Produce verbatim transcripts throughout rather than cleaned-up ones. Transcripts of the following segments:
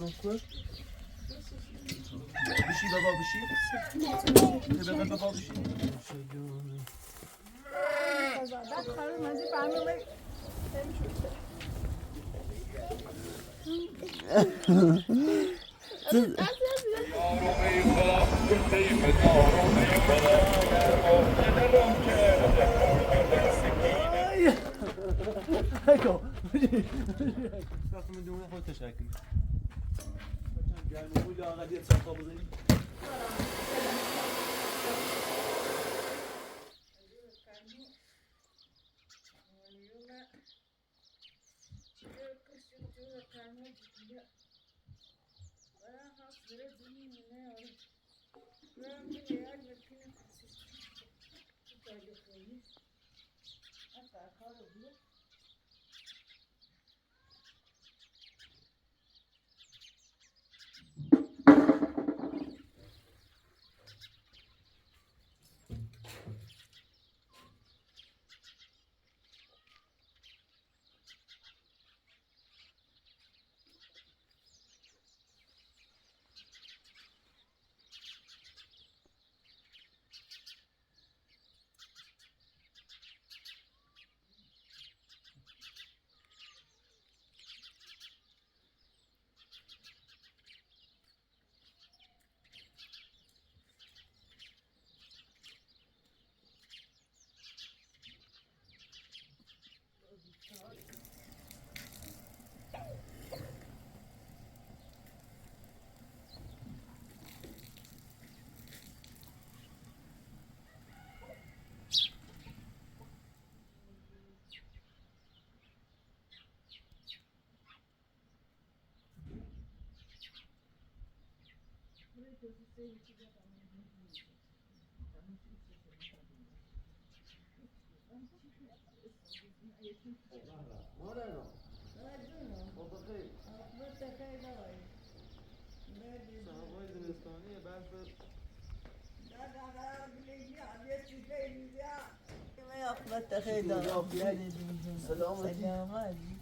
بشی بابا، بشی. بابا، بشی. سلامتی. سلامتی.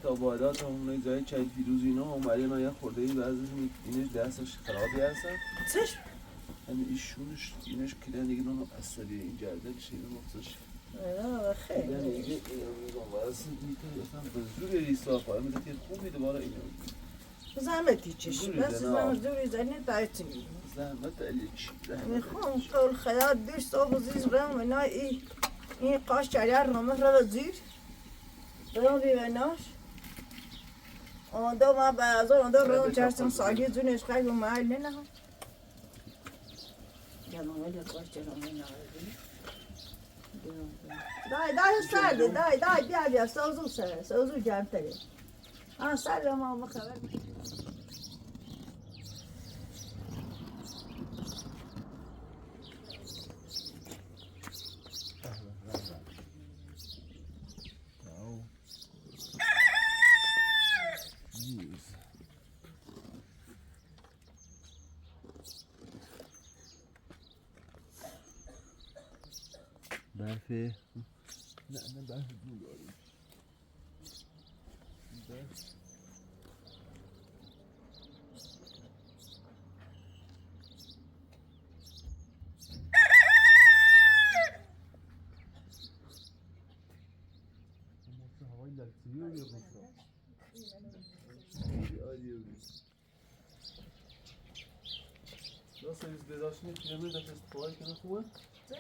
تا بادا تا اون جای چای پیروز اینا اومده، من یه خورده ای بعضی اینش دستش خرابی هستن. چشم. یعنی ایشونش، اینش کلا دیگه نون اصلی این گردن چی نون چش. آه، خیلی. یعنی دیگه اینا میگم واسه میتونه اصلاً به زور ریسا فایه میده که خوبی دوباره اینا. زحمتی چش. بس زحمت زوری زنی دایتی. زحمت علی چی؟ می‌خوام کل خیال دوست آبزیز رم و نه ای. این قاش چریار رمه رو زیر. رم بی وناش. آن دو ما به از آن دو رم چرسم ساگی زونش خیلی محل نه. دای، دای، سرده، دای، دای، بیا، بیا، سوزو سر، سوزو گرمتره. آه، سر ما، ما خبر. برفی. نه، نه، برف دور داریم. برف. هوای لکتیو یا بسا. آدیو. راست بیست داشتنی پیرامید داشت استفاده کنه خوبه؟ چه؟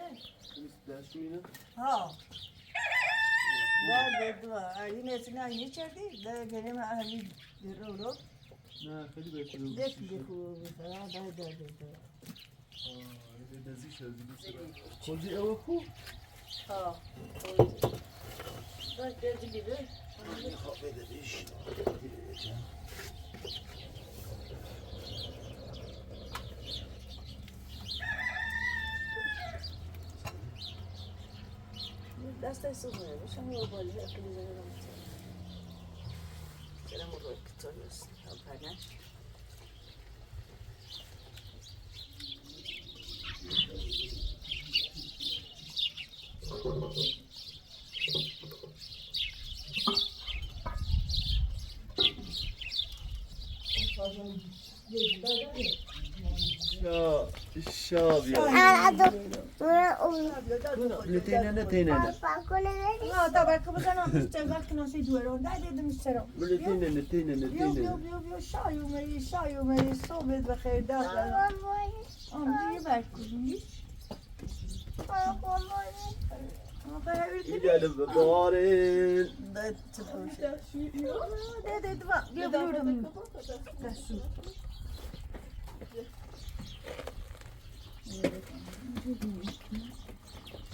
بیست داشتنی نه؟ ها. در به دو. این اصلا نه چردی؟ در گرم علی درو رو. نه، خیلی بهتره. دست بخو. ها، در، در، در، در. آه، این دزی شد، این سرا. کلی او کو؟ ها. بس، در دیگه. خب، بده دیش. دست ایسوز نه، بشم یه بالی اکیلی زنه دم. سلام رو اکتوریوس، پنه. شا-، شابیو. آه، تو-، نه، نه، نه، نه، نه. آه، تا برکه بزنم، بیشتر وقت نسی دورون. نه، نه، نه، نه. بله، نه، نه، نه، نه، نه، نه. بیو، بیو، بیو، بیو. شایو مری، شایو مری. صبحت بخیر، دخترم. آه، بیو، برکه. Gidelim bari. Dede, dua. Bia, bia, bia.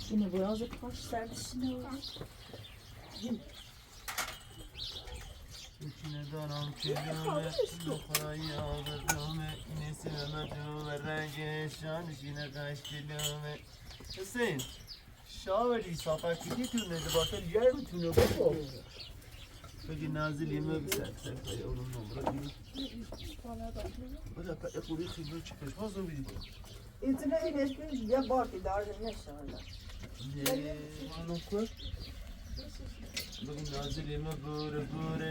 Yine boyazı kumaş servisine var. Yine daran kelime, lokayı aldırdım, nesime mecnun ve rengi şan, yine kaç kelime. Hüseyin, şaveri sapa kiti tüne de bakta yer mi tüne bu? Peki Nazil yemeği bir sen, sen, sen, onun numara değil. Bu da pek kuru kıymet çıkmış, fazla bir. İçine ineşkin ya bak idare ne şahane. Ne, bana koy. Bugün Nazil yemeği böyle, böyle,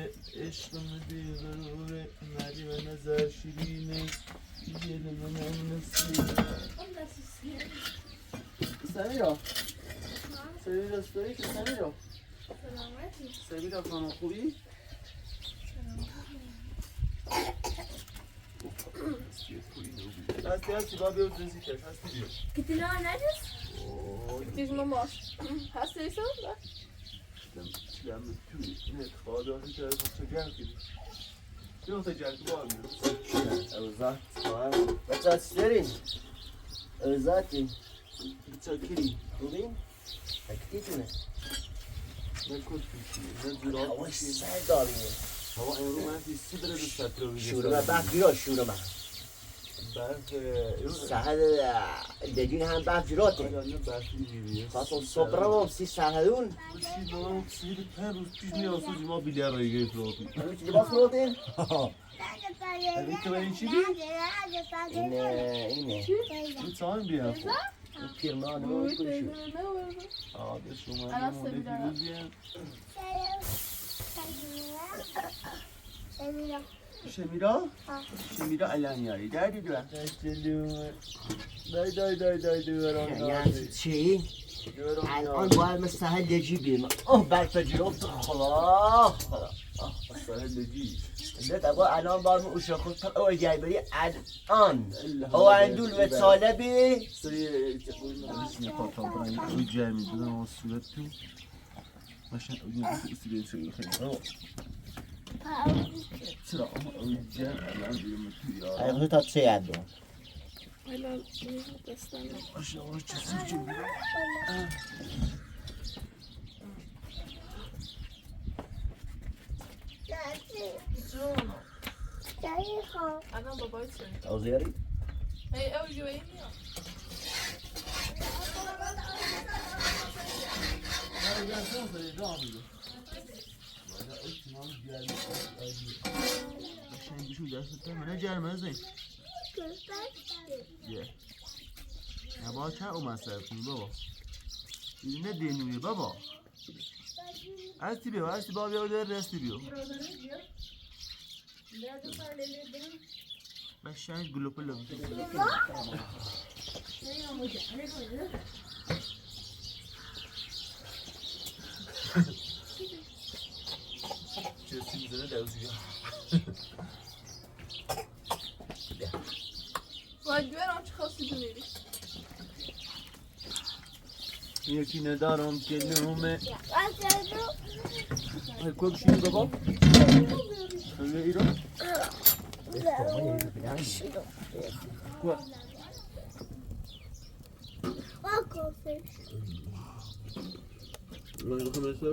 eşkimi bir böyle, böyle, merdivene zar şirini, yiyelim hemen nasıl. Samira. Samira, story که سمیرا. سلامتی. سمیرا خانم خوبی؟ هستی، هستی، بابی و دوزی کش، هستی بیا. Gitti lan nerede? Oo, Gitti mamma. Hastaysa da. Çilem, çilem, tüy, ne, kahvaltı hazır, çay hazır, gel, gel. Yok da gel, bu abi. Özel. Bacak isterim. Özel. Çakiri. Bugün. Akitine. Ne korkuyorsun? Ne duruyorsun? Hava sert abi. Hava en romantik sidre de satıyor. Şurada bak, yok, şurada. Belki, yok. Sahada dediğin hem bak, yok. Aynen, belki iyi bir yer. Fason sopra mı, siz sahadun? Bu şey, bu şey, her uç pişmeye olsun, cuma bilyar ayı gelip oldu. Abi, şimdi basma olayım. Avete visto che ci Ine, ine. Insomma, via. Firmano, così. Ah, adesso mandiamo le figlie. Semira? Semira Alanya. Dai, dai, dai, dai. Dai, dai, dai, dai, dai. Yani şey, الان باید من سهل لجی بیم. اوه، برف جلو. خدا، خدا. سهل لجی. لا، بابا، الان باید من اوشا خود تا او جای بری الان. او اندول و طالبی. Şimdi patron burayı öleceğimi bilen o suratı. Başına ölüyor, bu üstü bir şey yok. Tamam. Sıra ama öleceğim. Allah'ım, diyorum ya. Ay, bu tatlı şey yani. Helal, iyi, beslenme. Yavaş yavaş çizim çizim. Ana baba için. Ozeri? Hey, o yüreğim ya. Sen şu dersi temene gelmez değil. Gel. Ya bak, sen o masaya otur baba. Ne deniyor baba? Hasti bia, hasti bia, bia, hasti bia. Basta gulopolo. Just use it as you. Vay, güven açık hasta döneri. یکی ندارم که لومه. ای، کوب شیری بابا. خیلی ایران. کوب. Lan, bakın mesela.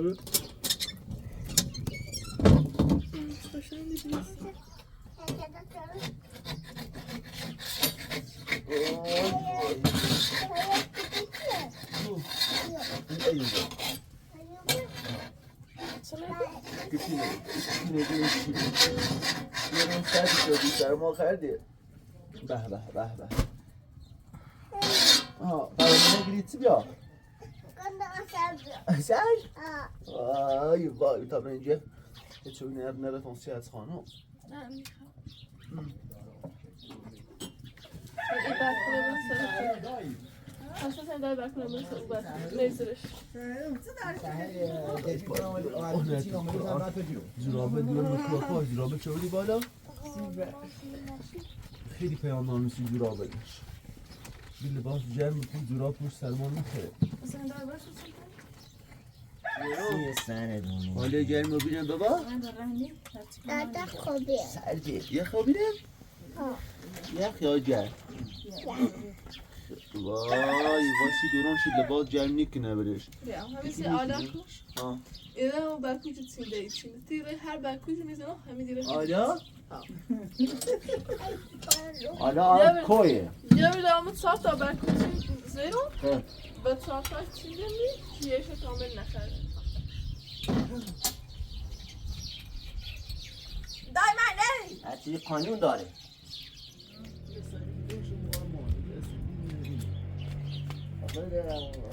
به، به، به، به. آها، برای من گریتی بیا. سر؟ آی، وای، تا به اینجا. چون نه، نه، خانم. نه، می‌خوام. هم. این بک‌گراند سر. اصلاً دای بک‌گراند سر، بس. نمی‌ذارش. جورابه دیگه میکروفون، جورابه چه بودی بالا؟ خیلی پیام ناموسی جورابه. بی لباس جمع کن، جوراب پوش سرمان نخوره. سیه سر دونی. حالا گرم رو بینم بابا. دادا خوبیه. سردی. یه خوبیه؟ آه. یخ یا گرم؟ وای، واسی دوران شد لباس گرم نیکنه برش. Ya, hepsi alakmış. Ha. Eve o bakıcı içinde içinde. Tire her bakıcı mesela hem dire. Ala? Ala al koy. Ya bir daha mı çanta bakıcı zero? He. Ve çanta içinde mi? Yaşa tamam ne kadar. دای من، نه. اصلی قانون داره.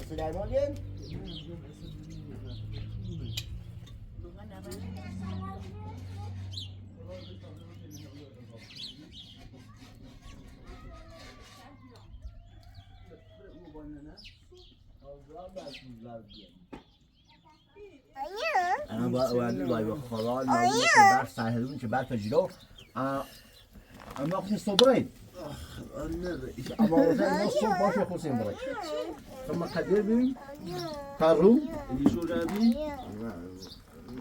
اصل درمان گیم؟ انا با ولی لای و خالا لای که بر سهلون که بر تجلو. اما خود صبحی. اما وقتی ما صبح باشه خود سیم برای. ثم قدر بیم. کارو. ایشو جابی.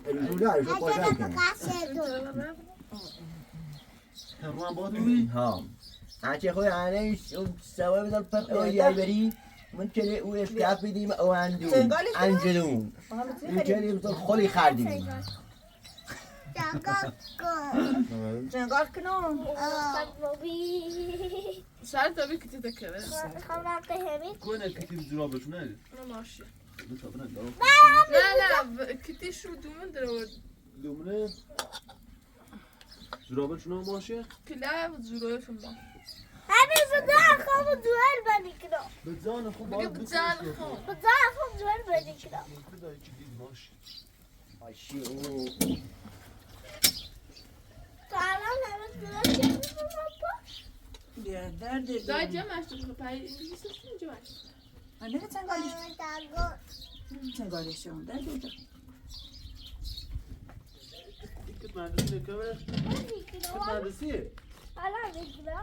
ایشو جابی. ایشو باشه کن. روان بادوی؟ ها. هرچی خوی آنیش، اون سوای بدل پر او یای بری. من چلی او اشکاف بیدیم او اندو. انجلون. من چلی بدل خلی خردیم. جنگال کن. جنگال کنم. سر تابی کتی دکره. خواهم که همین. کونه کتی جورابش نه؟ اونو ماشی. نه، نه، کتی شو دومن درو. دومنه. جورابه چونه ماشه؟ کلا و جورابه شما. همین زده خواب جوهر بنی کنم. به جان خود میگه باید به جان بکنی. خود. به جان خواب جوهر بنی کنم. خدای چی دید ماشه. ماشه او. تو الان همه جوراب چه می‌کنی بابا؟ بیا، درد دای دل. جمع است، تو پای انگلیسی است، اینجا است. آنی که چنگالیش. چنگالیش اون، درد دل. Gitmedesi ne kadar? Gitmedesi. Hala bekle.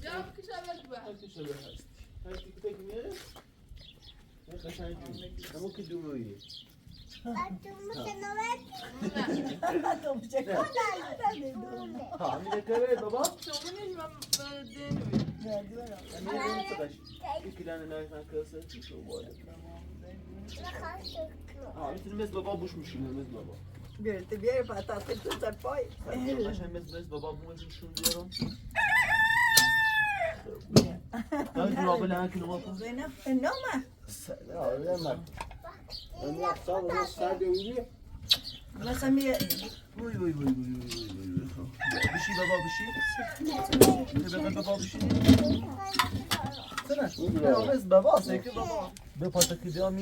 Cevap kişi verdi be. Herkes öyle hasta. Herkes gitmek niye? Ne kaçan gün? Ama ki duruyor. Bak, durmuş sen o ver. Ha, bir dakika ver baba. Çamurun ben, ben deniyorum. Verdi ver. Ben ne yapayım? İki tane nereden kırsa? Şu bu arada. Ha, bitirmez baba buşmuş, bitirmez baba. Gördü bir yere patlattı, tutar pay. Sen, sen, sen, baba bu şunu diyorum. Hadi dur abi, lan, kilo bak. Zeynep, sen ne olma? Sen, ya, öyle mi? Emrah, sağ ol, sen de öyle. Nasıl bir Vay, vay, vay. Bir şey baba, bir şey. Bir şey baba, bir şey. Sana. Baba, baba, sen ki baba. Be pataki diyor mu?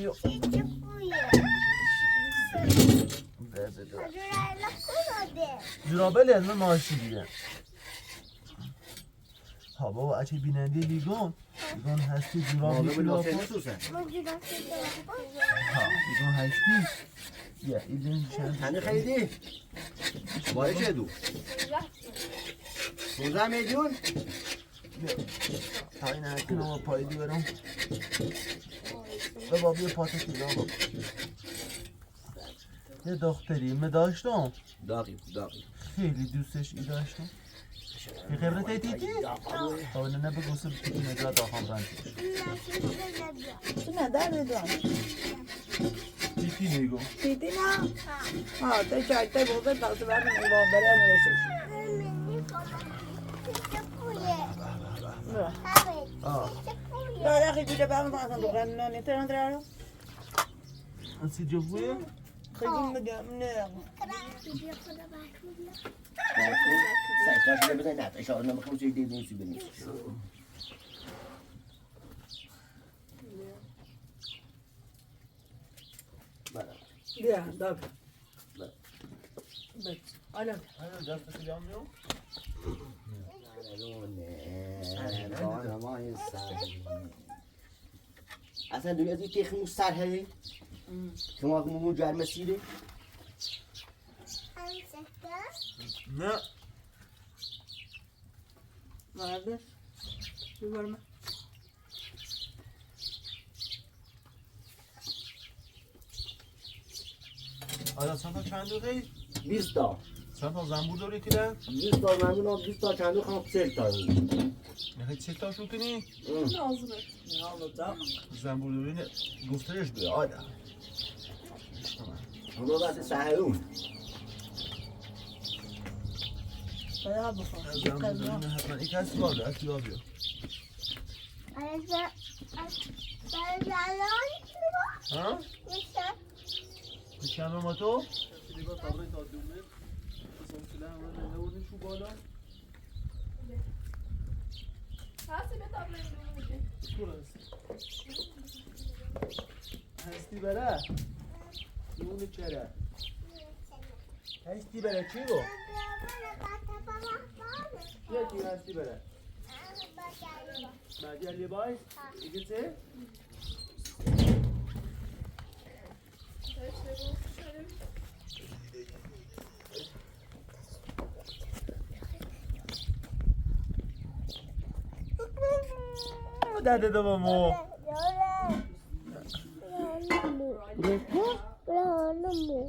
Be, be, be. Jurabele ne maaşı diye. Ha baba، اچی بیننده لیگون. لیگون هستی جوراب می‌کنی؟ من جوراب شده. ها، لیگون هستی. بیا، ایدین چند؟ تنه خیلی. وای چه دو؟ پونزده میلیون؟ بیا. پایین هستین اما پای دیگرم. بابا، بیا پاتو بیا بابا. یه دختری من داشتم. داغی، داغی. خیلی دوستش داشتم. یه خبره تیتی؟ او نه، نه، بگو سب تیتی نجات آخان بند. تو نه، در بدون. تیتی نگو. تیتی نه؟ ها، تو چای ته بوده، دست بر من با برای مرسش. آه. لا، لا، خیلی گوله بر من، دکان نانی، تران، تران. اسی جو بویه؟ خیلی می‌گم، نه. سعی کن بزن، نه، اشاره نمی‌کنم، چیزی دیگه نیست ببینیم. بله. بیا، داغ. بله. بله. آلا. آیا دست کسی بیام بیام؟ اصلا دنیا دیگه تخم سر هی. شما که مو جرم سیره. نه. برداشت. ببر من. آیا چند تا کندو خیلی؟ بیست تا. چند تا زنبور داری که؟ بیست تا زنبور، بیست تا کندو، خام چهل تا. نه، چهل تا شو کنی؟ ام. لازمه. یا الله، دا. زنبور داری نه؟ گفترش بیا، آیا. حالا بعد سهرون. بیا بخور. زنبور داری نه؟ حتما یک هستی بابا، هستی بابا. ها؟ می‌کنم ما تو؟ هستی بره؟ نون چرا؟ هستی بره چی گو؟ چیه چی هستی بره؟ بعدی علی بای؟ دیگه چه؟ داده دو بامو.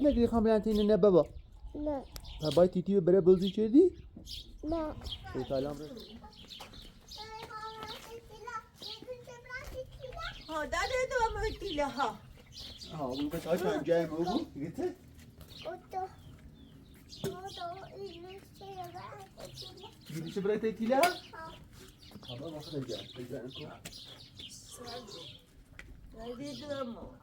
نه دیگه خواهم بیان تینه نه بابا. نه. بابای تیتی بره بازی کردی؟ نه. سلام. ها، داده دو بامو تیله ها. ها، اون بس آی پنجه بگو. گیتی؟ اوتو. اوتو، این میشه یه بار. گیتی چه برای تیله؟ ها. ها، بابا خیلی جان، خیلی جان کو. داده دو بامو.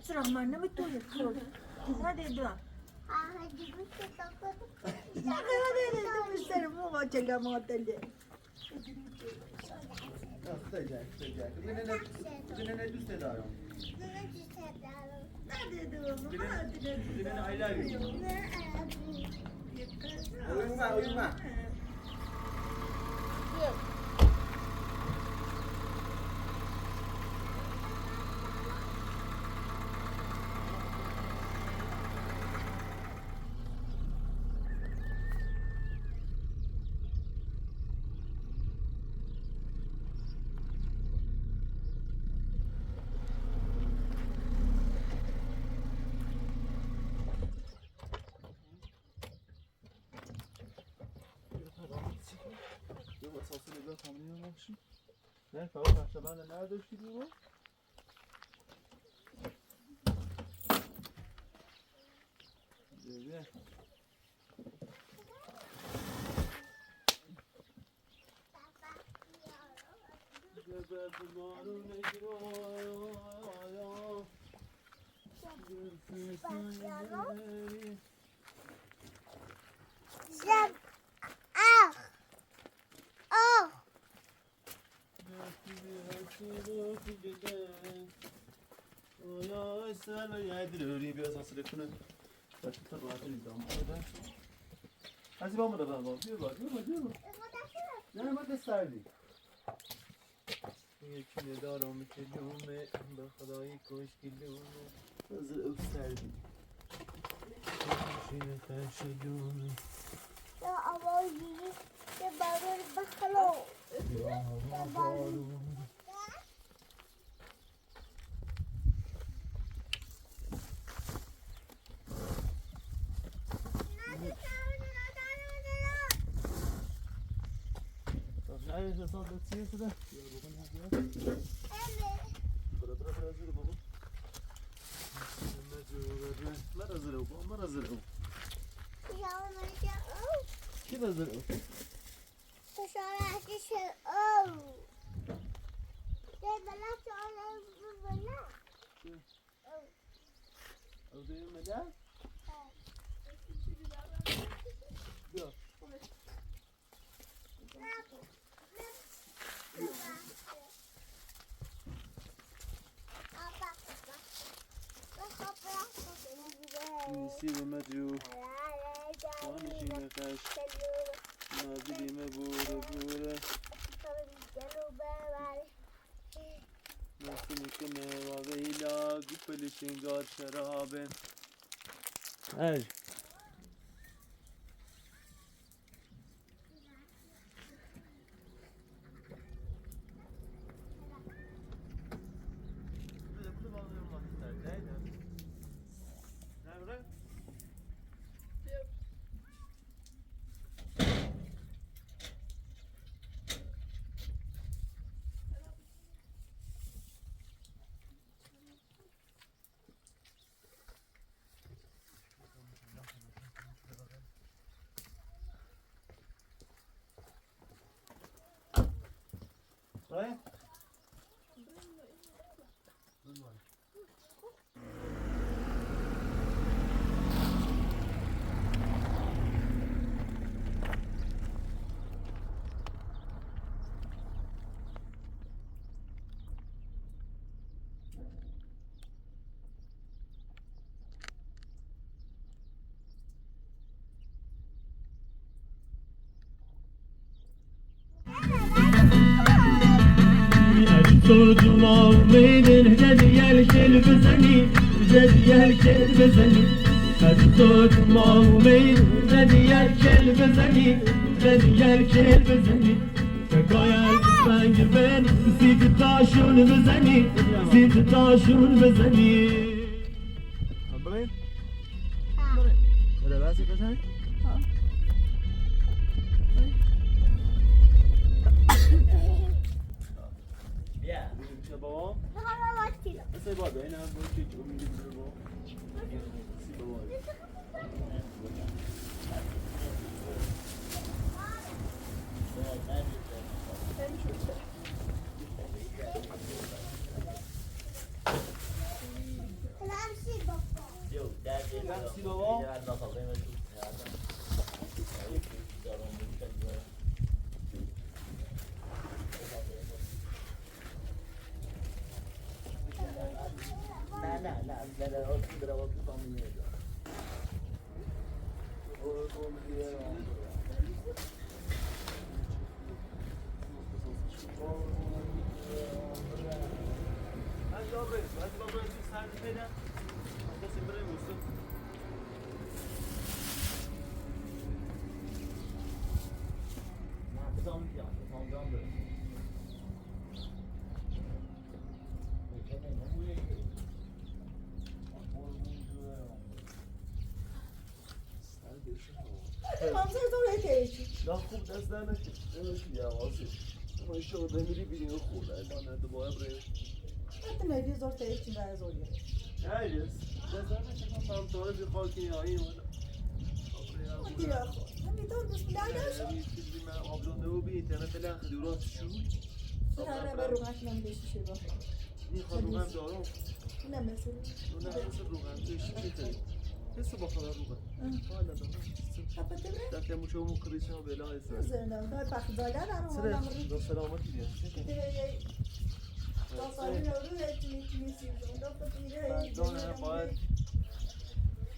چرا من نمی‌تونی بخوری؟ نه، دادم. نه، دادم، سر موقع چگه ما دلیه. خیلی جان، خیلی جان. من نه، من نه دوست دارم. نه، دادم. Oyun var, oyun var. Yok, esasında biraz hamleye olmamışım. Ne? Tamam, parçalarla nerede düştü bu? Böyle. Sen, ah, oh. Biraz hazırlık bunu. Başka tabağa atayım tamam. Hadi ben bunu ben alayım. Diyor bak, diyor bak, diyor bak. Ne bak, gösterdi. یکی ندارم که جومه، به خدایی کاش که جومه. Hazır öpserdim. Şimdi karşı جومه. Ya ama yürü, ya bana bakalım. Ya bana. Nerede sağda çiğ suda? Bıra, bıra, bıra, bıra, bıra. Bıra, bıra, bıra, bıra. Bıra, bıra, bıra. Kim hazır o? Dışarı ateşe. Oh. Dede, lan sonra bu böyle. Al, değil mi lan? Yok. سیب مدرو. وانشین قش. مبلی مبوره بوره. نسیم کنه و ویلا گوپل شنگار شرابن. هر. تو جمال میدن جدیل کل بزنی، جدیل کل بزنی. تو جمال میدن جدیل کل بزنی، جدیل کل بزنی. Gayal sangir ben, siti taşun bezeni, siti taşun bezeni. Buraya? Ha. Buraya. Buraya, ben size kaçayım. Ha. Ya. Baba. Baba, bak. Mesela baba, en az bu şey, o milli bir baba. Siz baba. Tamam, sen sonra geç. Ya خوب دست در نکن. نمی‌شه یه واسه. اما ایشون دمیری بیرون خوب. من دوباره بریم. حتی نگی زور تیش چی برای زوری. نه، یس. دست در نکن. من فهم تو رو بی خاکی یا این. دیگه خب. من می‌تونم بسم الله. این چیزی من آبلو نو بی اینترنت لا خدورات شو. سر به روغن من بشی شو. این خود روغن دارم. نه، مثل اون. نه، مثل روغن. بشی چی داری؟ مثل با خبر روغن. آه. حالا دارم. Kapattı mı? Zaten bu çoğumu kırışan bela ise. Üzerinden. Ben bak, böyle var ama. Sıra. Selamet diye. Dona, باید.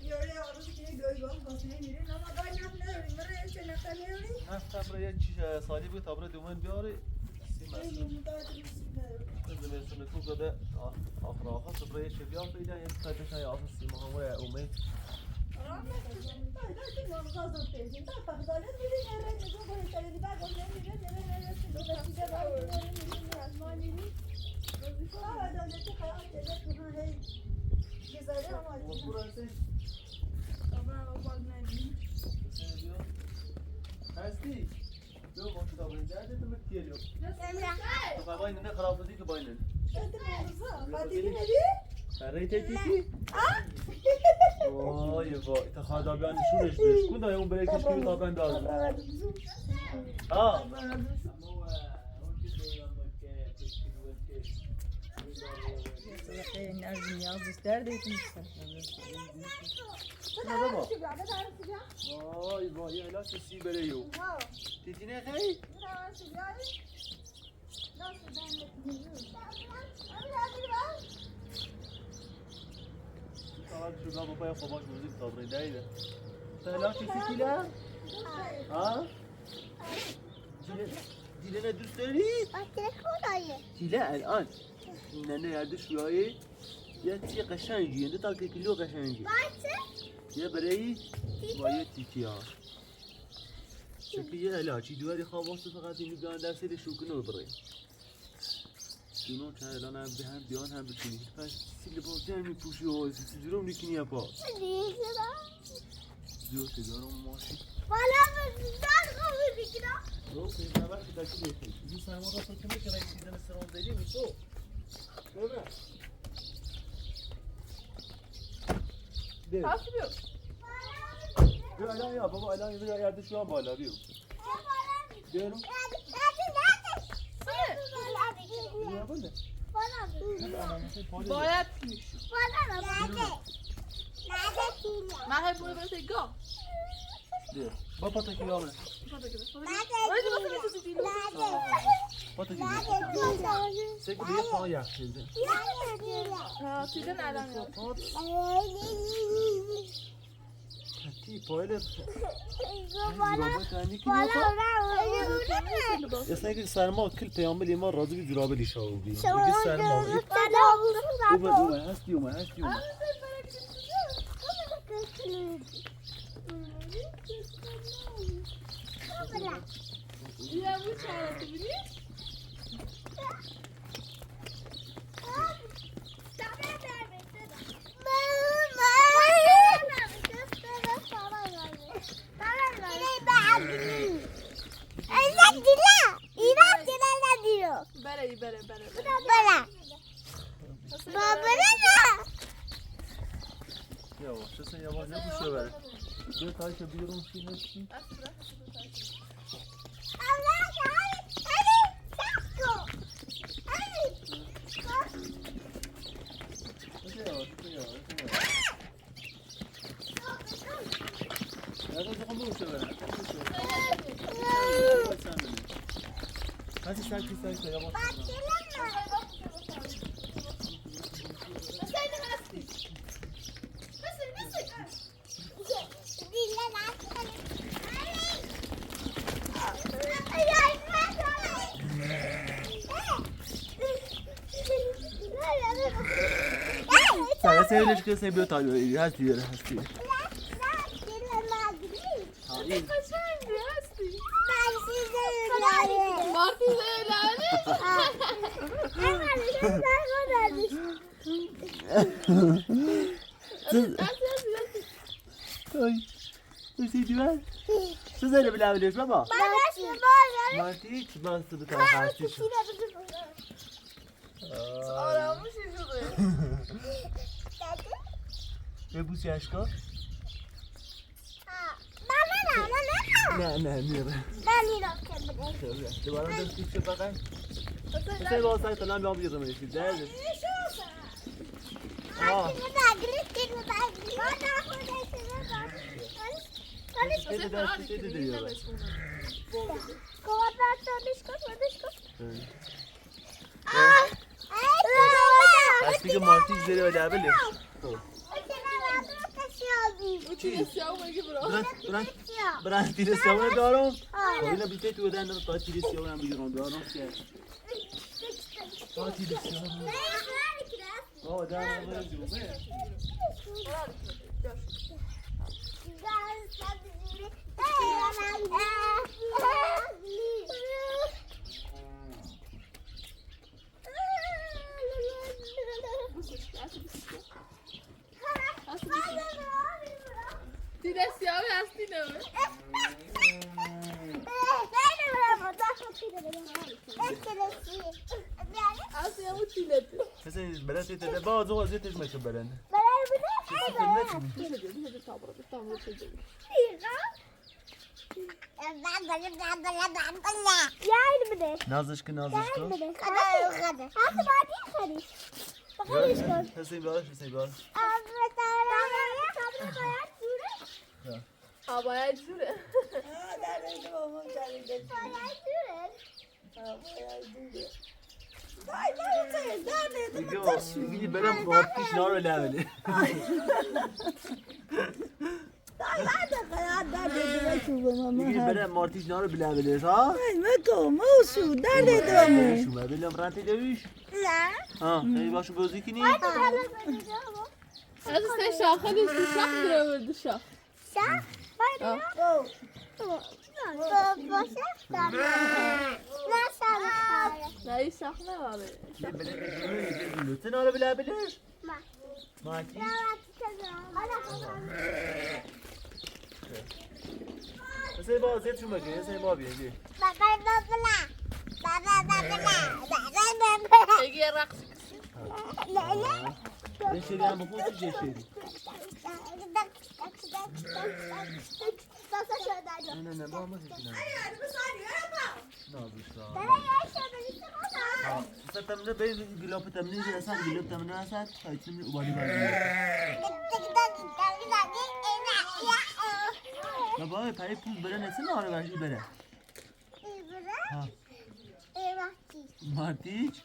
Yöre ağrısı ki göz var, basına yürüyün ama ben yapmıyorum. Nereye çenekten yürüyün? Hafta buraya çi-, e, sali bu tabra duman bir arı. Ey, bu da Zimmersumme kuka da, ah, ah, rahat, so büraya şey bir hafta ile yeni kaçışa ya, asıl sima hamura ya, umey. Burası. Hasti. Yok, bak, kitabın geldi, demek ki geliyor. Bak, bak, ne kadar hafta değil ki, bak, ne? Fatih ne diyor? Sen reyte titi? Vay, vay, ta hada ben şunu işte. Şunu da yok, böyle keşke bir daha ben de aldım. Ha. Yazıklar, yazıklar, derdi etmişler. Vay, vay, ya, nasıl sibere yok. Titine hey. Tamam, بابا، بابا، خوباش موزیک تابلو دایده. سلام، چی سیکیلا؟ ها؟ دیلنه، دیلنه دوست داری؟ بچه خدایه. دیله الان. نه، نه، یادش بیایی. یه چی قشنگی، یه تا که کیلو قشنگی. بچه؟ یه برای؟ با یه تیکی ها. چونکه یه علاجی دواری خواب واسه فقط اینو بیان درسه شوکنه ببره. دونو که الان هم به هم بیان هم بچینی. پس سی لباس جمع می‌پوشی و سی جورم نیکنی اپا. دیگه. زیاد که دارم ماشی. والا من زیاد خوبی دیگه. رو که خبر که داشتی بیتی. این سرما را تو که می‌کنه سیزن سرما داری می‌تو. ببر. بیا. Kalkmıyor. Bia, Alanya, baba, Alanya, bia, yerde şu an bağlı, bia. Diyorum. Bia, bu ne? Bayatmış. من هی برو برو گم. بیا. با پاتو کی بیا. پاتو کی. پاتو کی. سه کی بیا پا یا. ها، سیدن الان. Kati, payla. Bana, bana, bana. Ya sen ki sarma kil peyamber yema razı bir curabe lişa oldu. Sarma. Sarma. Ume, ume, hasti ume, hasti ume. Bana. Ya bu çağırdı biliyor. Bere, bere, bere, bere. Baba, baba. Yavaş, sen yavaş, yavaş, yavaş. Bir tayfa bir yorum şimdi. Hadi sen kız, sen kız, yavaş. Sen de seviyorsun, çıkıyor, seviyor tabii. Hadi yürü, hadi yürü. Hayır. Martı da öyle hani. Ay. Nasıl diyor? Siz öyle bile biliyorsun ama. Martı hiç bastı bir tane hasta. Aramış yüzünü. Ve bu yaşka? نه، نه، میره. من میرم که بده. Duvara da bir şey bakayım. Sen olsaydı lan ben bir yerim işte. Derdim. Aa. Dedi, dedi, dedi diyorlar. Aslında Martı üzeri öyle abi. Bırak, bırak. Bırak, bırak, dağılın. Oyuna bir tek öden de tatile siyalan bir yorum. Dağılın ki. Tatile siyalan. Baba, dağılın. Tine siyahı yastığına mı? Asya bu tine. Mesela, ben de tete, bazı o zeytin meşe beren. Nazışkı, nazışkı. Hadi bari. Hadi bari. Hadi bari. Havaya cüre. Ha, derdim ama derdim. Havaya cüre. Havaya cüre. Vay, vay, vay, neredeydi? Yok, gidip böyle Martiş naro leveli. Ay, ay, da, ya, da, da, da, da, gidip böyle Martiş naro leveli, ha? Ay, me como, su, neredeydi ama? Şu, ben böyle rahat ediyoruz. Ne? Ha, sen başka bozuk ni? Ay, da, da, da, da, da. Aziz, sen şaha düştün, şah bir ömürdü şah. Şah? Al. Başa? Tamam. Maşallah. Neyi şah ne var? Sen öyle bilebilir. Bak. Maki. Ya, bak, tamam. Sen bak, sen şu makineyi, sen bak bir, bir. Baba, baba, baba. Baba, baba, baba. Baba, baba, baba. Ege raks. Ne, ne? Yeşil yani bu kutu yeşil. Sasa şöyle. Ne, ne, ne, bak, bak, ne? Ay, hadi bir saniye, yapma. Ne yapıyorsun? Baba, ya şöyle bir şey olsa. Ha, sen tam ne, ben gülüp tam ne, sen gülüp tam ne, sen, ay, şimdi ubali bali. Baba, payı pul böyle ne, sen ne var, böyle? Ha. Martiç.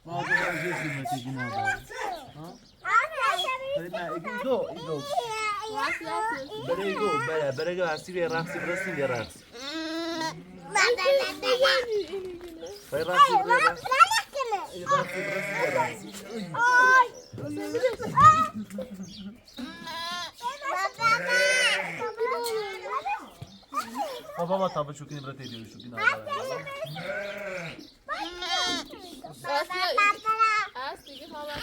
Madem ben şey sürmek için aldım. Ha? Hayır, ben ikiz o, ikiz o. Bere ikiz o, bere, bere ikiz o, así que raxi, así que raxi. Vai, raxi, vai, raxi. Raxi, raxi, raxi. Baba, baba, tabii çok iyi bırak ediyor şu gün. Aslı, Aslı, hala.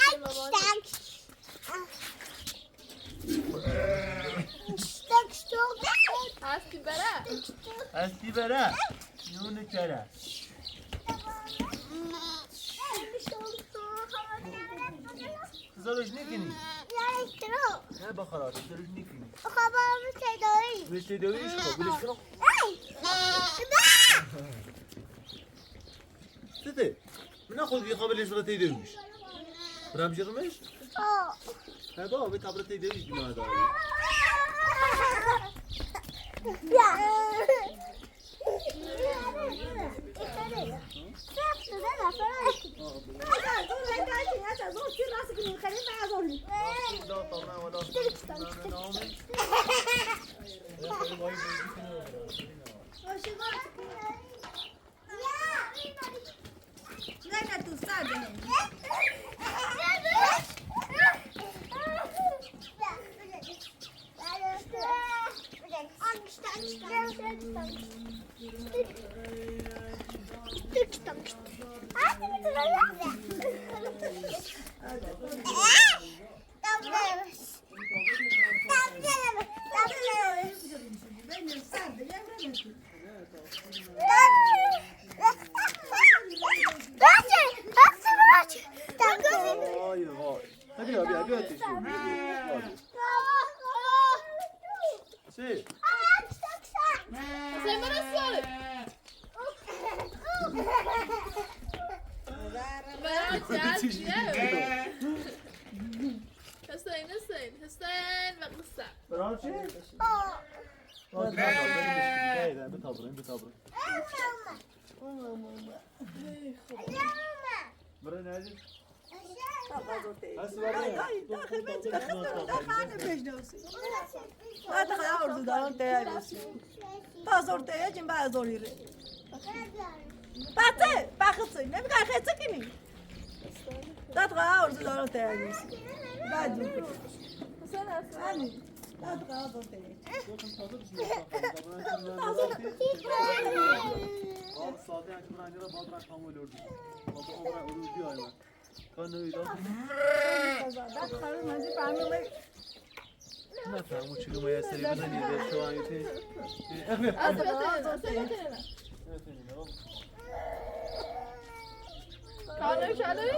Aslı, bere. Aslı, bere. Yunus, bere. Zarujnikini. Ne bakarat, zarujnikini. Baba, bir şey daha. Bir şey daha iş ko, bir şey daha. Ay. Tete, mina xo ki xabel isra te demiş. Ram jirmiş? Ha baba, bir tabra te demiş bina da. Ya. Hayır, hayır. Hadi abi, hadi, hadi. Şey. Sen bana sor. Hüseyin, Hüseyin, Hüseyin ve kısa. Bravo, şey. Hadi, hadi, hadi, bir tabrın, bir tabrın. Buraya nerede? Ay, ay, daha hemen çıkın, daha ne mecnunsun? Daha ordudan değerlisin. Bazı ortaya, cim bazı oraya. Batı, bakısı, ne kadar kaçı kimi? Daha ordudan değerlisin. Bazı. Sen nasıl? Hani? Daha ortaya. Altı saate yakın aynı yere Badran kan ölürdü. Baba, o kadar ölür diyor hayvan. Kan öyle. Ne yapayım, o çıkmaya sebebi ne diye şu an yetiyor. Efendim. Kavga çağırın.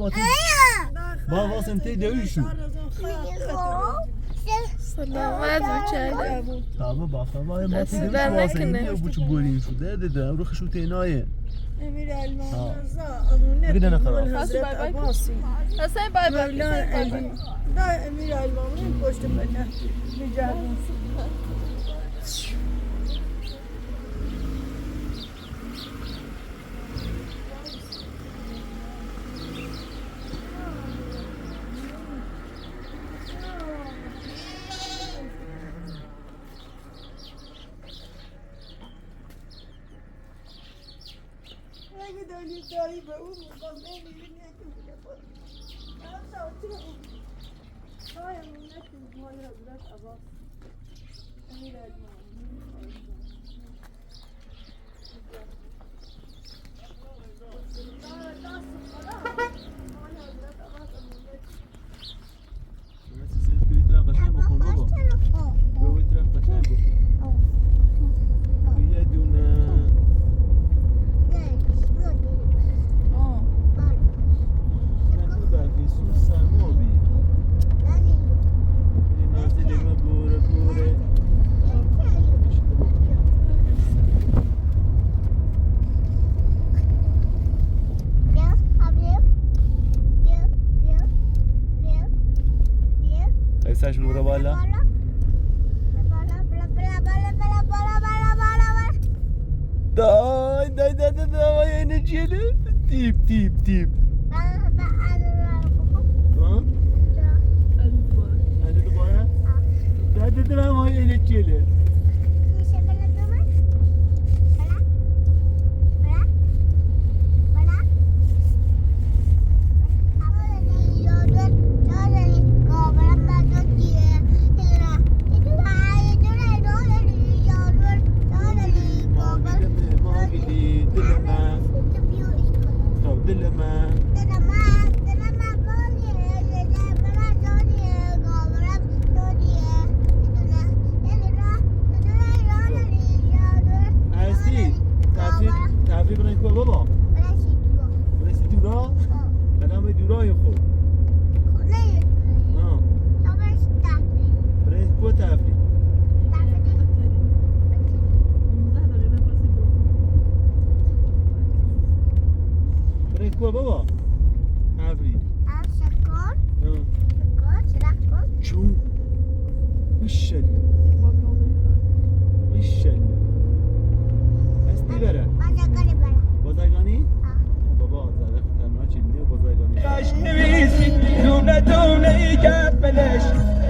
بابا، تو. بابا، سن تی دەویشو. سلامت بچه‌لر. تامام، بابا، ما ما تی دەویشو. سلامت. سن یه بچه بولیشو. ده، ده، ده، رو خشو تینایه. امیر المومنین. بگی دنه خراب. حضرت عباسی. حسین، بای بای. مولا علی. دا امیر المومنین پشت بنه. مجاهدین. اگه داری، داری به اون می‌خوام، نمی‌بینی که می‌گه خود. من شاطرم. های، من نکنم، های حضرت عباس. امیر المومنین. بیا، بیا، بیا، قشنگ بخون، بابا. بیا، بیا، قشنگ بخون. یه دونه. Taş vura bala. Dai, dai, dai, dai, dai, vay enerjili. Tip, tip, tip. Ha? Hadi duvara. Hadi duvara, vay enerjili. Asti, tafری، تفریح برای کو بابا؟ برای سی دورا. برای سی دورا؟ آه. الان به دورای خب. خب، نه. آه. تا برای تفریح. برای کو تفریح؟ تفریح. برای کو بابا؟ تفریح. آه، شکر. آه. شکر، چرا کن؟ چون؟ ماشاءالله. ماشاءالله. استی برا. بازرگانی برا. بازرگانی؟ آه. بابا، زیاده خطرناک نیه بازرگانی. نویسی، دونه دونه گپ بلش.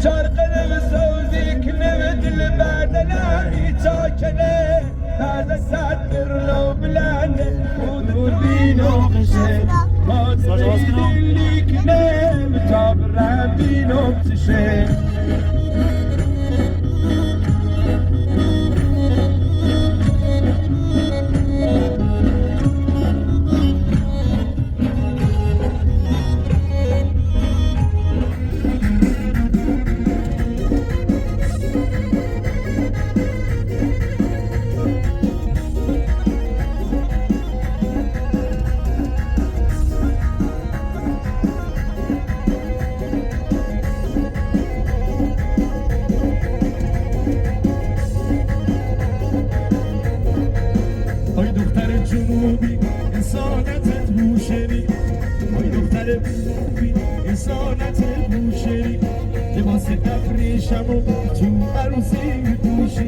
چار قلب سوزی کنه دل بدلانی تا کنه. تازه صدر لو بلنده، دوربین و قشه. ما دلی کنه، تا برم بینم چشه. آی دختر جنوبی، اصالتت بوشهری. آی دختر جنوبی، اصالتت بوشهری. لباس ابریشمو تو عروسی می‌پوشی.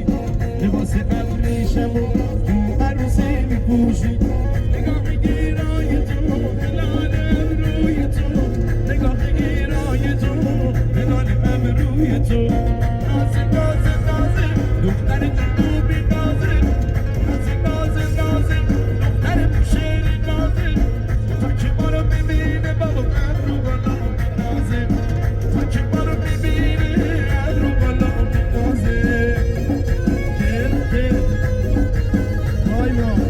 لباس ابریشمو تو عروسی می‌پوشی. نگاه گیرای تو، هلال ابروی تو. نگاه گیرای تو، هلال ابروی تو. نازی، نازی، نازی، دختر جنوبی نازی. نازی، نازی، نازی، دختر بوشهری نازی. تا کی ما رو می‌بینه بابا ابرو بالا می‌ندازه. تا کی ما رو می‌بینه ابرو بالا می‌ندازه. گل، گل. وای وای.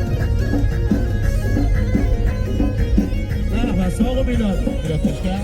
به به، ساق و میلاد. میلاد خوشگل.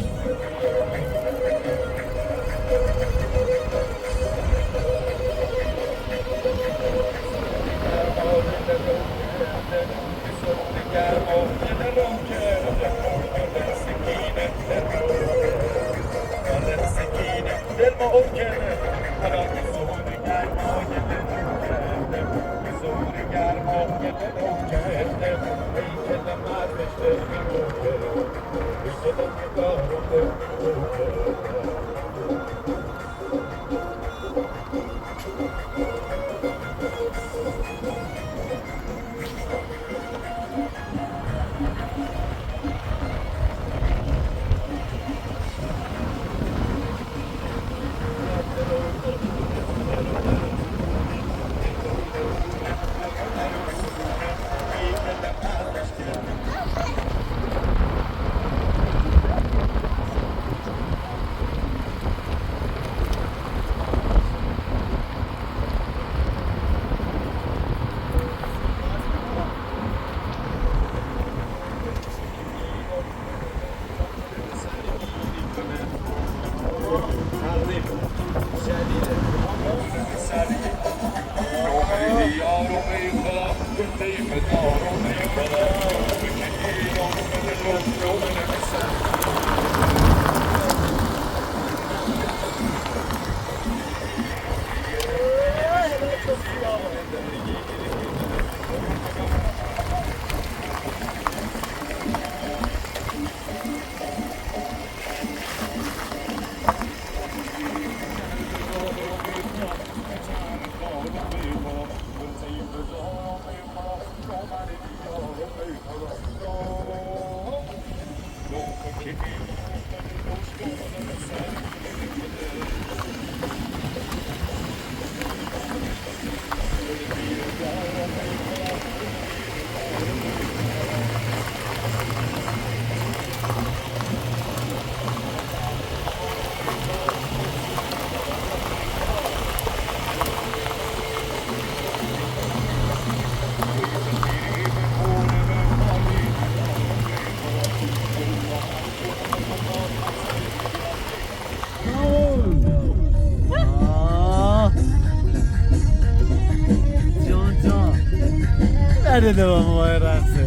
Nerede devam var arası?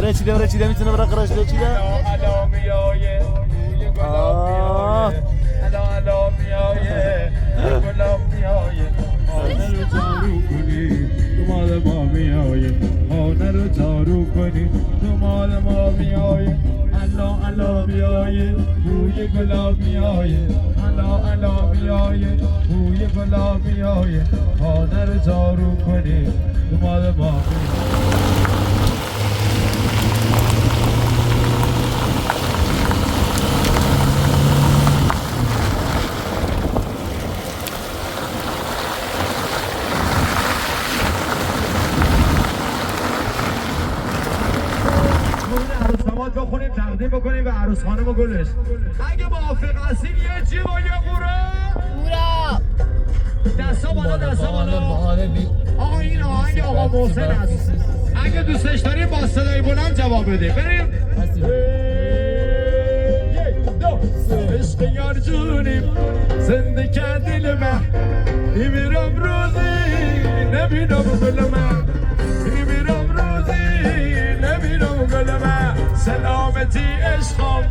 Reçide, reçide, bir tane bırak reçide, reçide. Aa. عروس داماد بخونیم، تقدیم بکنیم و عروس خانم و گلش. اگه موافق هستین، یه جیغ و یه هورا. هورا. دستا بالا، دستا بالا. آقا، این آهنگ آقا محسن است. اگه دوستش دارین، با صدای بلند جواب بده. بریم. یک، دو. عشق یار جونیم، زنده کرد دل من. می‌میرم روزی نبینم گل من. می‌میرم روزی نبینم گل من. سلامتی عشقم.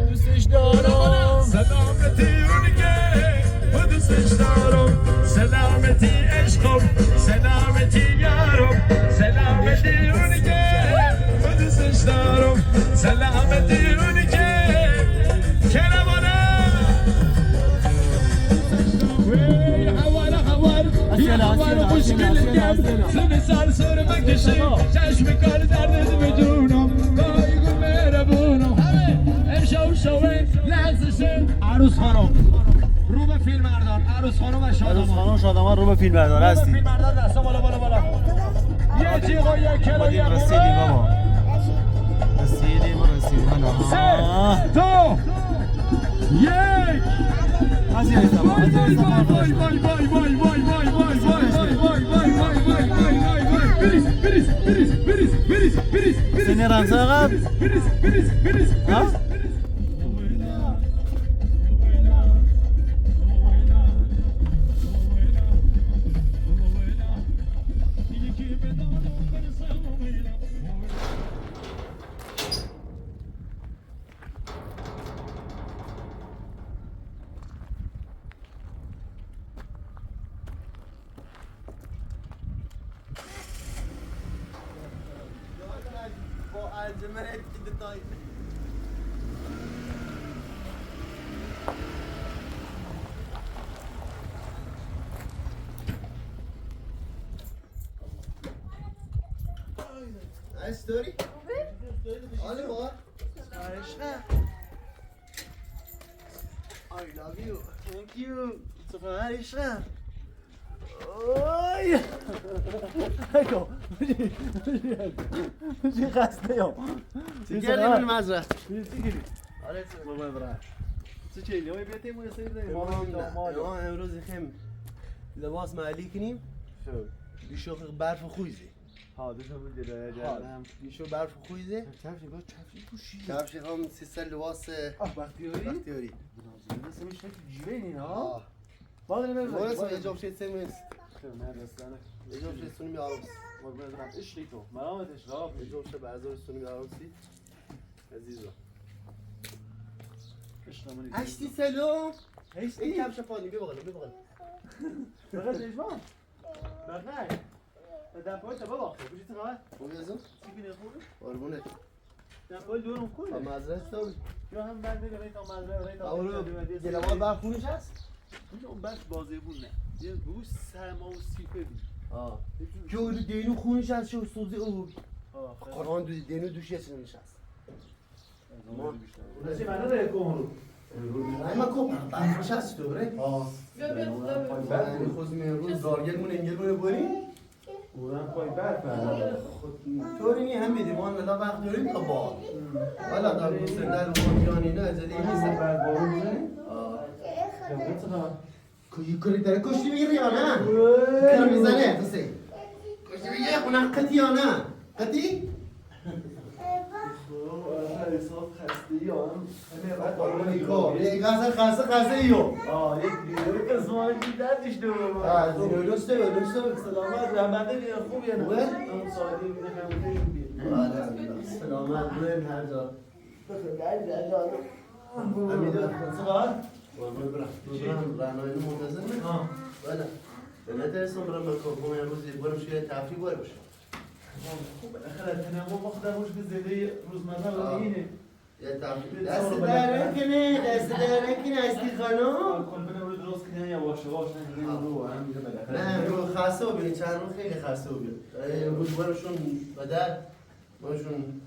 دوستش دارم. سلامتی اونی که من دوستش دارم. سلامتی عشقم. سلامتی یارم. سلامتی اونی که من دوستش دارم. سلامتی اونی که کنه بانه. وی حوار حوار. یه حوار خوشگل گل. سن سر سر مکشی. چشم کار درد بدونم. گای گل مهربونم. همه امشب شوه لحظه شه. عروس خانم. رو به فیلم بردار. عروس خانم و شادمان. عروس خانم، شادمان رو به فیلم بردار هستی. فیلم بردار، دستا بالا، بالا، بالا. یه جیغ و یه کلا، یه رسیدیم بابا. رسیدیم، رسیدیم. سه، دو، یک. سنی رمزه آقا. ها؟ با الجمه اتکی دتای. Nice story. Allez, voir. I love you. Thank you. It's a fun عشقم. آی. اگو. چی خسته یا؟ چی کردی من مزرعه؟ چی کردی؟ آره، چی؟ بابا برا. چی کردی؟ اوی بیتی مو سیر ده. امام، امام امروز خیم لباس مالی کنیم. شو. بیشو برف خویزی. ها، دو تا بود دیگه. ها، بیشو برف خویزی. کفش، کفش پوشی. کفش هم سیصد لباس. آه، بختیاری؟ بختیاری. بنازم. مثل میشه جیبه اینا. آه. باز نمی‌شه. Orası Ecem şey sevmeyiz. Ecem şey sunum yarım. Bak ben zaten iş değil o. Merhamet iş, rahat. Ecem şey bazı sunum yarım si. Aziz o. Açtı, selam. Açtı. Ey, kevşe falan, bir bakalım, bir bakalım. Fakat Ecem. Bak ne? Deppoyu da bak. Bu ciddi var. Bu yazın. Tipine koy. قربونت. Deppoyu diyorum koy. Ama hazır olsun. Yok, hem ben de vereyim, tam hazır vereyim. Doğru. Gel ama daha konuşacağız. Bunun ben bazı bu ne? Ya bu serma o sife bir. Ha. Gördü değil konuşacağız şu sözü o. Ha. Karan değil düşesin konuşacağız. Ama. Nasıl ben de konurum. Ay, ma ko, ben konuşacağız diyor bre. Ha. Gel, gel, gel. Ben خواستم امروز زارگل مون انگل مون بری. اونم پای برف. طوری نی هم می‌دیم، آن ولا وقت داریم تا با. ولا در گوشه در اون جانی نه، از این نیست. برف بارون می‌زنه؟ آه. یا بچه ها. کوی کوی داره کشتی می‌گیری یا نه؟ اوه. کار می‌زنه، تو سی. کشتی می‌گیری، اونم قطی یا نه؟ قطی؟ خب، آره، حساب هستی یا هم؟ همه وقت آقا نیکو. یه غذا، غذا، غذا یو. آه، یه دیگه که زمان دیده دیشته بود. آه، دیگه درسته، درسته. سلامت، رحمت، یه خوبی نه؟ خوبه؟ هم ساعتی بوده، هم خوبی. آره، سلامت، بوده هر جا. بخیر، هر جا. امیده، چقدر؟ قربان برم. چی؟ برم، رهنمایی منتظر. آه. بله. به نترسم برم به کاکوم یه روزی برم شویه تفریح برم. خب، بالاخره تنها ما خودمون که زندهٔ روزمرهٔ آه. دیگه. یه تفریح. دست درد نکنه، دست درد نکنه، هستی خانم. کل بده روی درست کنه، یواش یواش، نه، دیگه آه. رو هم دیگه بالاخره. نه، رو خسته بودیم، چند رو خیلی خسته بودیم. اه، امروز برشون بدر، برشون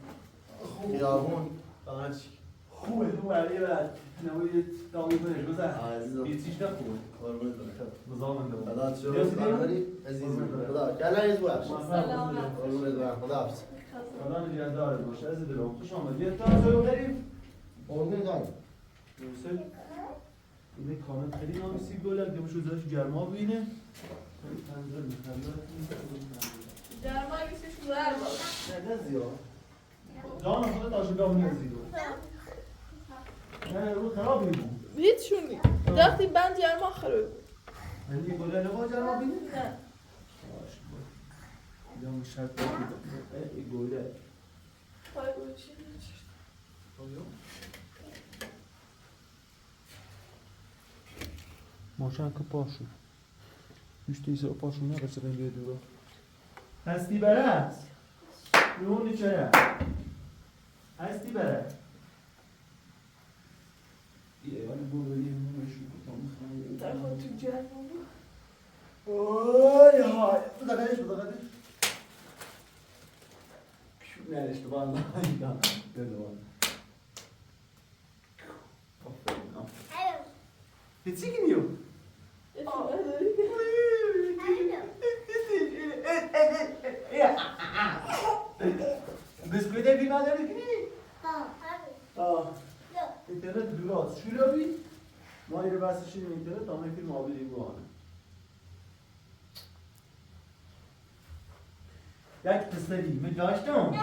خوب. خیابون، فقط چی؟ خوبه، تو برای بعد نمای داغی کنش، بزن. آه، عزیزم. بیتیش نه خوبه. قربونت برم. بزامن دو. خدا تو رو برداری، عزیزم. قربونت برم. خدا. گله عزیز باش. سلامت. قربونت برم. خدا حافظ. خدا نگهدارت باشه، عزیز دلم. خوش آمدی. یه تا سو بریم. قربونت برم. درسته؟ اینه کامل خیلی نامی سی گلک، دمشو زرش گرما بینه. پنجره می‌خوام. گرما یه سیش گلک. نه، نه زیاد. جان خودت آشوب هم نزدیک بود. نه، رو خراب می‌بود. هیچ شونی. آه. وقتی بند گرما خراب بود. یعنی گلک نبود گرما بینه؟ نه. باش، باش. یا مشکل بود. ای، ای گلک. پای گلک چی؟ آیا؟ ماشین که پاشو. دوست ایسا پاشو نه بچه بین بیه دورا. هستی بره؟ نون چرا؟ هستی بره؟ یه ایوان برو یه نون شو کتام خانه. در خود تو جهنم. اوی های. بوداقدش، بوداقدش. نه، اشتباه نه. نه، نه. آفرین، آفرین. الو. چی کنی او؟ الو. بیسکویت بی نداری کنی؟ ها، همین. آه. اینترنت دراز. شلو بی؟ ما ایره بس شیم اینترنت، تا من فیلم آبی دیگه آنه. یک پسری من داشتم.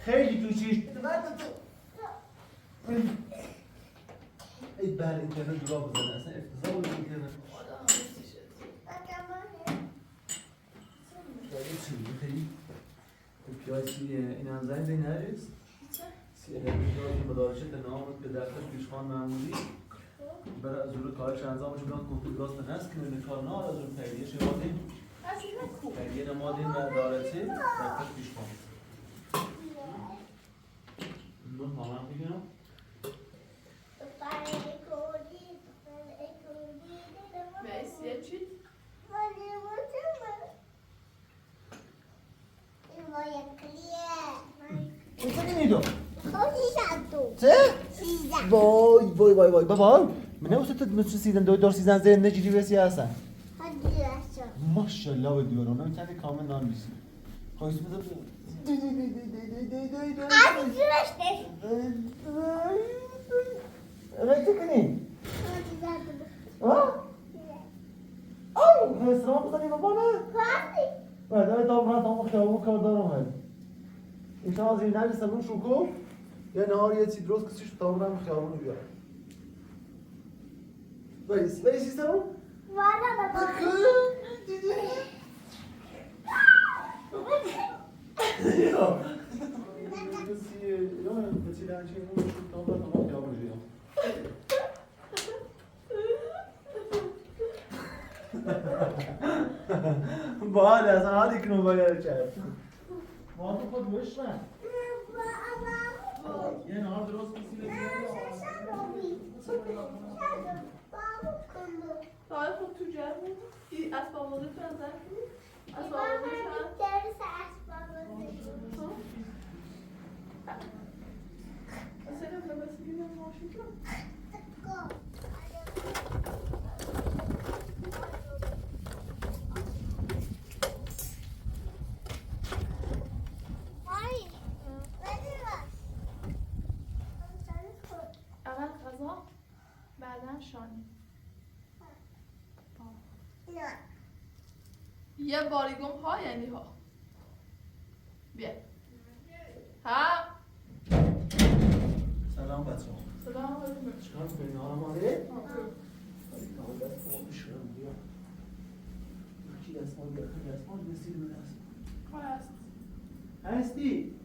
خیلی دوستش. ای بر اینترنت دراز بزنه، اصلاً افتضاح بود اینترنت. خیلی چی؟ خیلی پیاز چی؟ این هم زنگ زنگ نریز. سی اهل پیاز مدارچه تنها بود به دفتر پیشخان معمولی. برای زور کارش انجام شدن کنترل راست نست که نکار نه از اون تهیه شده. تهیه نمادین و دارچه دفتر پیشخان. من خواهم بگم. مرسی چی؟ این چه کنی تو؟ چه؟ وای، وای، وای، وای، بابا. من نوشته تو مثل سیزن دو دور سیزن زیر نجیری و سیاسن. ماشاءالله به دیوارم. من چند کامل نان بیسی. خواهیش می‌کنم. چه کنی؟ ها؟ آو، سلام بزنی بابا نه؟ بعد تا برم تا خیابون کار دارم هی. انشاءالله زیر نبی سمون شوکو. یه نهار یه چی درست کسیش تا برم خیابون بیار. بیس، بیس سمون؟ والا بابا. یا. باحال، اصلاً حالی کنم باید کرد. ما تو خود بشنه. یه نهار درست کسی بگیره. طاهر، خب تو جمع بودی؟ این اسباب‌بازی تو نظر کی؟ اسباب‌بازی تو هم؟ درس اسباب‌بازی. خب. اصلاً نفس می‌گیرم، ماشین رو. اول غذا، بعداً شانه. یه باری گم ها یعنی ها. بیا. ها. سلام علیکم. سلام علیکم. چیکار می‌کنی؟ حال ما ره؟ آه، خوب. ولی کامل دست ما بشورم بیا. یکی دست ما بیا، یکی دست ما بیا، سیر من دست. کار هست؟ هستی؟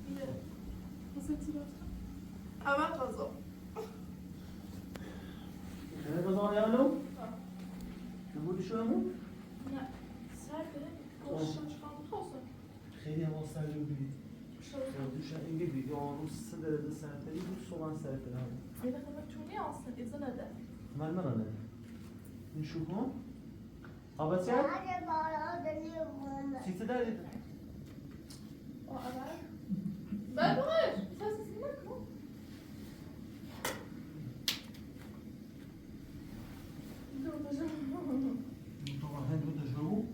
بیا. مثل چی رفتم؟ همه غذا. همه غذا یعنی؟ آه. تو بودی شو همون؟ نه. سرده. آه. گوشتم چیکار می‌خواستم؟ خیلی هوا سرد بودی. شو. سردیش اینگه بیدی، آن روز سه درجه سردتری بود، صبح هم سردتر هم. یه دقیقه تو نیه آسن، ایزه نده. من، من نده. این شو کن. آبا چه؟ سیتی داری. آه، آره. بگوش. سسیسی نکن. دو تا جو. دو تا هند، دو تا جو.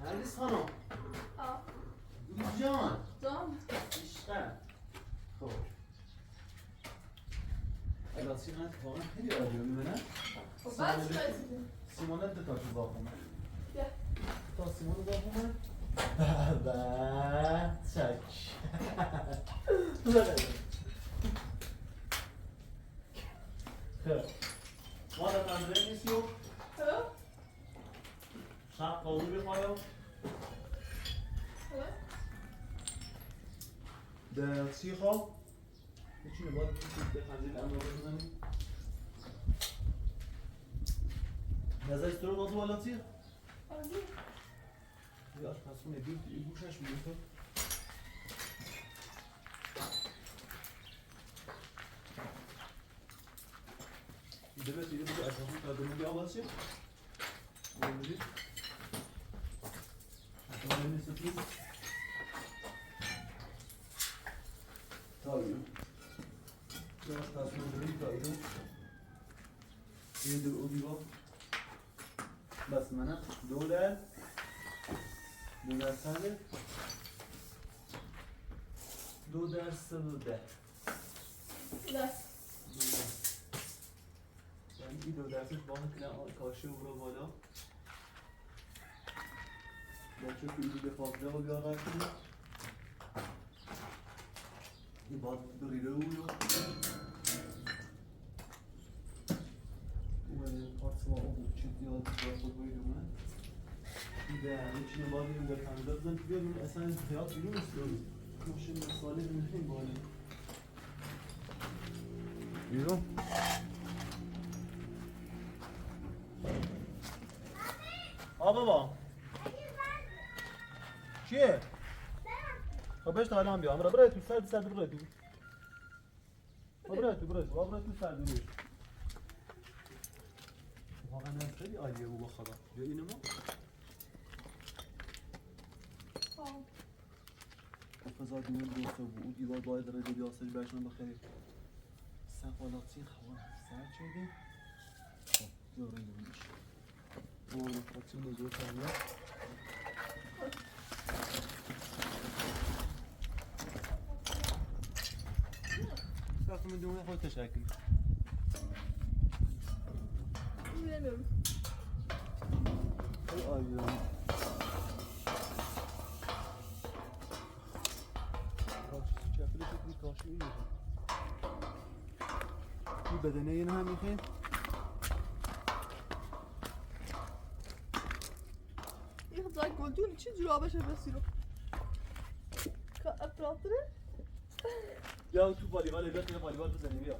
نرگس خانم. آه. گل جان. جان. عشقم. خب. اگه چی من واقعاً خیلی عالیه، می‌بینم. خب، بعد چی کار کنیم؟ سیمونه دو تا تو باغ اومد. بیا. تا سیمونه باغ اومد. به به. چک. خیلی. ما در تنظیم نیستی و؟ خب. شب قبول بخوایم. خب. در سی خواب. می‌تونه باز بکنید، بخندید، اما بزنید. نظر تو رو باز بالا چیه؟ بازی. یه آشپزخونه دید، این گوشش می‌گه تو. دلت یه بگو آشپزخونه تا دنیا بیا باز چیه؟ ببینید. تا اینو. داشت پس من داریم تا اینو. یه دو اون با. بس منم. دو در. دو در صد. دو در صد و ده. بس. دو در. یعنی این دو درصد با هم کنار آن کاشی او رو بالا. در چون که این دفعه رو بیار رفتیم. این باز بریده او رو. اومده پارت ما او بود. چی دیال دیال خود بریده اومد. این به همه چی باز این به پنجاه بزن دیگه. من اصلاً زیاد بیرون ایستادم. ماشین مسئله نمی‌کنیم بالا. بیرون. آ بابا. چیه؟ خب بهش تا الان بیا. امرا برای تو، سرد سرد برای تو. برای تو، برای تو، برای تو سرد برای تو. واقعاً خیلی عالیه بابا خدا. بیا اینو ما. خب. خب، بذار دیگه درست بود. او دیوار باید داره دیگه آسایش برشون بخیر. سقالاتی خواه سر چیدی. خب، بیا بریم ببینیش. او آسایشی بزرگ کرده. ساختمون دیگه خود تشکر. Bilemiyorum. Ay, ay, ay. Karşısı çekili çok bir karşı iyi. Bu bedene yeni hem yıkayın. Yıkayacak olduğun için cürabe şebesiyle. Ka-, atlatırı. یا تو والیبال، بیا تو والیبال بزنیم، بیا.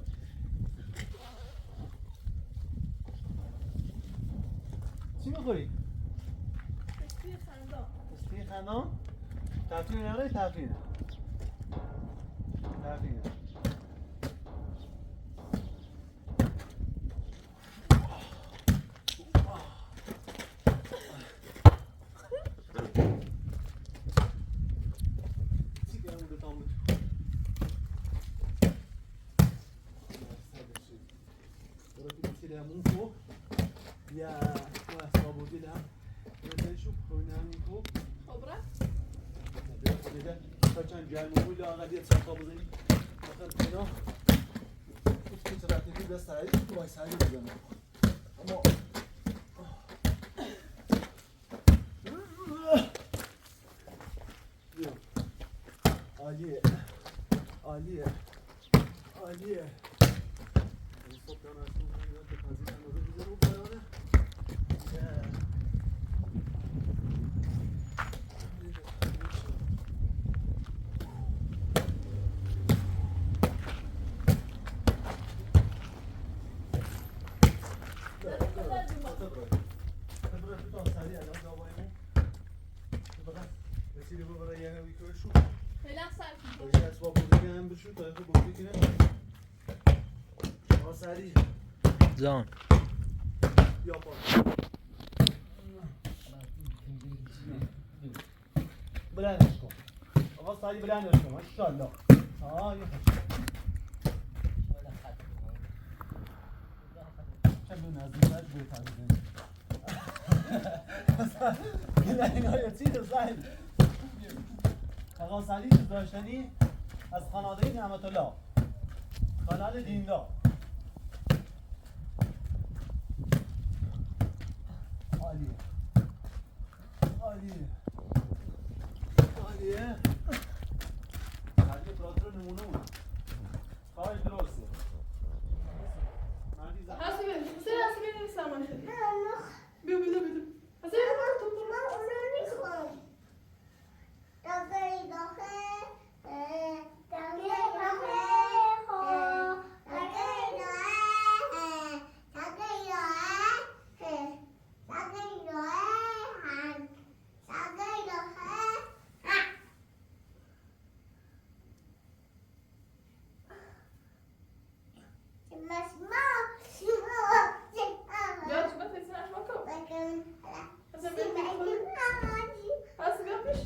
چی می‌خوری؟ پستی خندان. پستی خندان؟ تفریح نره، تفریح نه. تفریح نه. یا، ما اعصاب بودی ده. یه تنشو کنم کو. خب، را. نه، بیا، بیا. تا چند جای مو لاغر یه ساعت بزنی. مثلاً اینا. هیچ که چرا تیپی دست سری، وای سری بزنم. اما بیا. عالیه. عالیه. عالیه. Fela serkan. Fela serkan. Jaan. بلندش کن. آقا سریع بلندش کن. ماشاءالله. آه، یه خود. چند نزدیک‌تر بهتر بزنی. نه، اینا یه چیز زنی. آقا سریع چیز داشتنی از خانواده نعمت الله. کانال دیندار. عالیه. عالیه. عالیه. عالیه، برات رو نمونه بود. کارش درسته. مردی زن. حسبی، سر حسبی نمی‌سم. بیا، بیا، بیا. حسبی، بیا، تو برو. بیا، شما سیزن شما کن. حسن، بیا، بیا، بیا. حسن، بیا، پیش.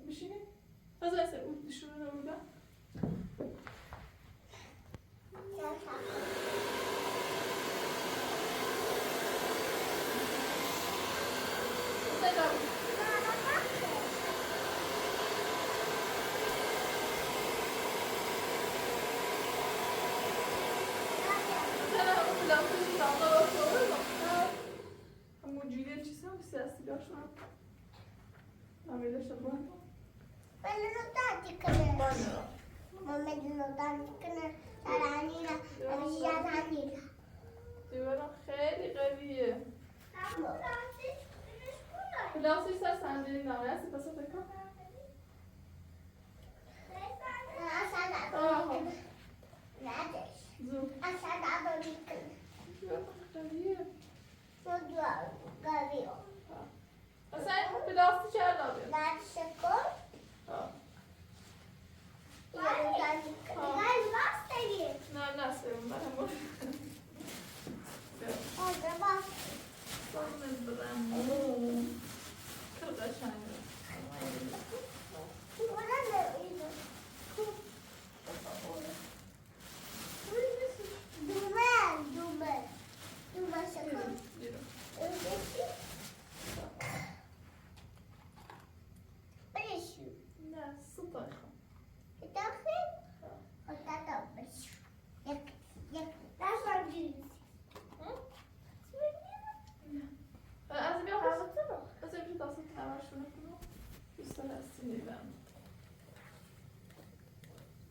بشینید. بذار اصلاً اون نشونه رو بدم. همون جوری چیز هم سیاسی داشتم. من می‌داشتم باید. من نوتان تکنه. من نوتان تکنه. سرانینا. دیوارم خیلی قویه. پلاستیک سر صندلی نمه هستی، پس فکر کن. آها. زود. دیوارم قویه. آه. حسن، پلاستیک چرا داری؟ آه. نه، نه، سرم، من هم. بیا. سرم بدم. اوه. خیلی قشنگه. دومه، دومه. دومه شکل. یورو، یورو. بریشو. نه، سوپ آخه. داخل؟ آه. آه، داخل بریشو. یک، یک. داخل جوز. هی؟ نه. از بیا خواست. از بیا داخل نمایش کنم. دوست دارم سینه برم.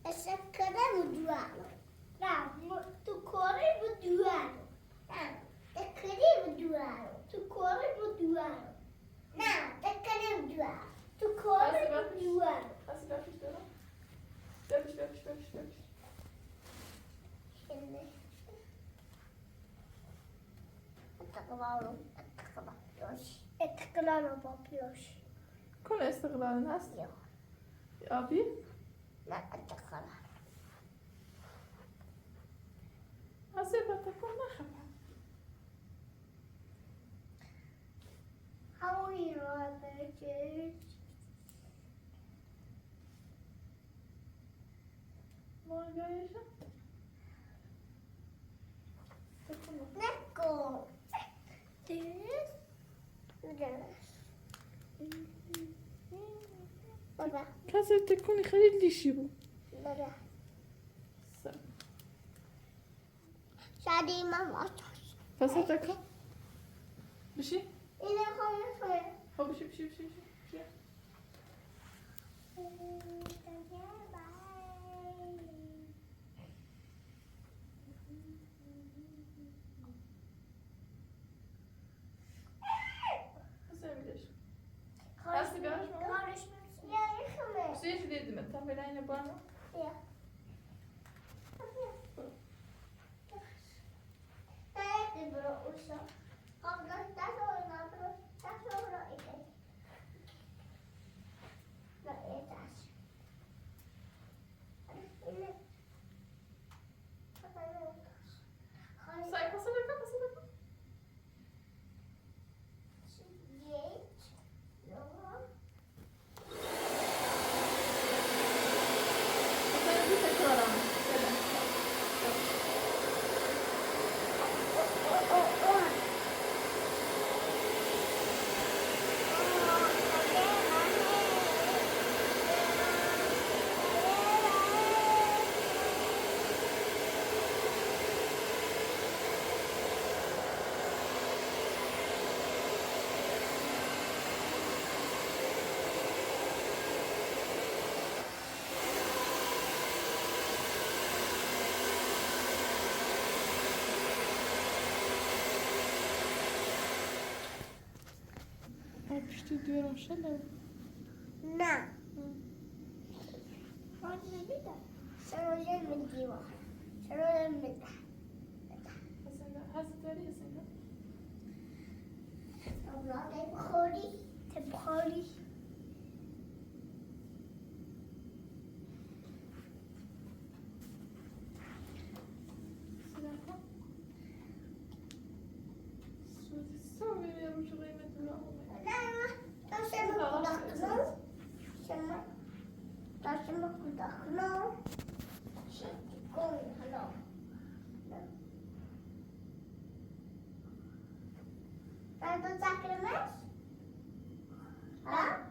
تشکر بودوارم. نه، تو کاری بودوارم. نه، تکری بودوارم. تو کاری بودوارم. نه، تکری بودوارم. تو کاری بودوارم. هستی بیا پیش دارم. بیا پیش، بیا پیش، بیا پیش، بیا پیش. شیمی. اتقوالم، اتقوالم. لا، لا، بابلوس. كون يستغلال الناس؟ يا. يا أبي؟ لا، أتدخل. أسيبها تكون، ما أخافها. How are you, Robert? Margarita? Let go. This. This. بابا. Kanske det kunde خلي اللي يشيبه. بابا. So. شادي ما ماتش. Kanske det kan. بشي؟ إذا خلص. هو بشي، بشي، بشي، بشي، بشي. Hasi bjørn. Hasi bjørn. Hasi dedim, tam böyle aynı bana. Ya. Sai, passa pra cá, passa pra cá. Har pişti diyorum şöyle. Na. Hı. Sen öyle mi diyor? Sen öyle mi? Hazır, hazır, hazır. Abla, ben Bukhari. Te Bukhari. Var du sakraments? Ha?